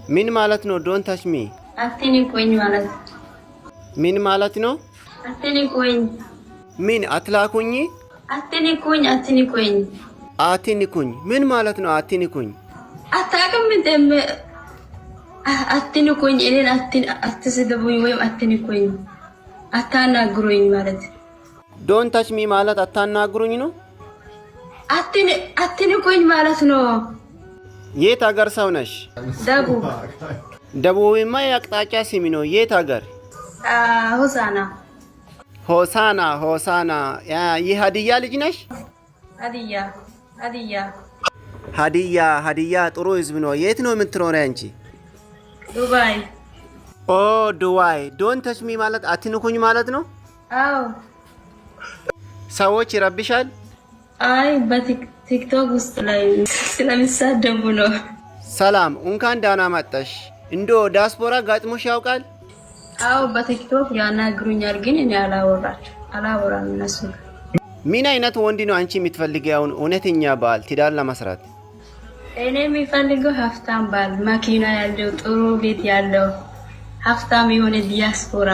ምን ማለት ነው? Don't touch me አትንኩኝ ማለት። ምን ማለት ነው? አትንኩኝ። ምን አትላኩኝ? አትንኩኝ፣ አትንኩኝ። አትንኩኝ ምን ማለት ነው? አትንኩኝ። አታውቅም እንደ አትንኩኝ፣ እኔን አትስደቡኝ ወይም አትንኩኝ፣ አታናግሩኝ ማለት። Don't touch me ማለት አታናግሩኝ ነው። አትንኩኝ ማለት ነው። የት ሀገር ሰው ነሽ? ደቡብ። ደቡብማ የአቅጣጫ ስም ነው። የት ሀገር? ሆሳና። ሆሳና፣ ሆሳና። ይህ ሀዲያ ልጅ ነሽ? ሀዲያ፣ ሀዲያ። ሀዲያ፣ ሀዲያ ጥሩ ህዝብ ነው። የት ነው የምትኖሪ አንቺ? ዱባይ። ኦ ዱባይ። Don't touch me ማለት አትንኩኝ ማለት ነው። አዎ። ሰዎች ይረብሻል? አይ፣ በቲክቶክ ውስጥ ላይ ስለሚሳደቡ ነው። ሰላም፣ እንኳን ደህና መጣሽ። እንዶ ዲያስፖራ ጋጥሞሽ ያውቃል? አዎ፣ በቲክቶክ ያናግሩኛል፣ ግን እኔ አላወራቸው አላወራም እነሱ ጋር። ምን አይነት ወንድ ነው አንቺ የምትፈልጊው? አሁን እውነተኛ ባል ትዳር ለመስራት። እኔ የሚፈልገው ሀብታም ባል፣ መኪና ያለው፣ ጥሩ ቤት ያለው፣ ሀብታም የሆነ ዲያስፖራ።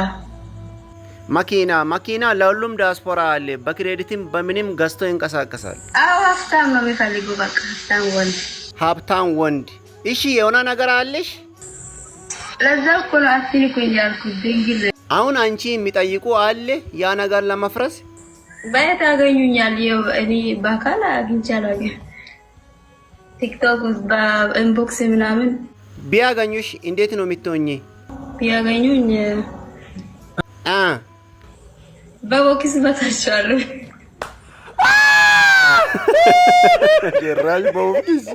መኪና፣ መኪና ለሁሉም ዲያስፖራ አለ። በ credit ም በምንም ገዝቶ ይንቀሳቀሳል። አዎ፣ ሀብታም ነው የሚፈልገው። በቃ ሀብታም ወንድ። ሀብታም ወንድ። እሺ፣ የሆነ ነገር አለሽ? ለዛ እኮ ነው አትንኩኝ ያልኩት። ድንግል። አሁን አንቺ የሚጠይቁ አለ ያ ነገር ለመፍረስ? በየት ያገኙኛል? ይኸው እኔ በአካል አግኝቼ አላውቅም። ቲክቶክ ውስጥ በ inbox ምናምን። ቢያገኙሽ እንዴት ነው የምትሆኚ? ቢያገኙኝ በቦክስ መታቸዋለሁ። ጭራሽ በቦክስ።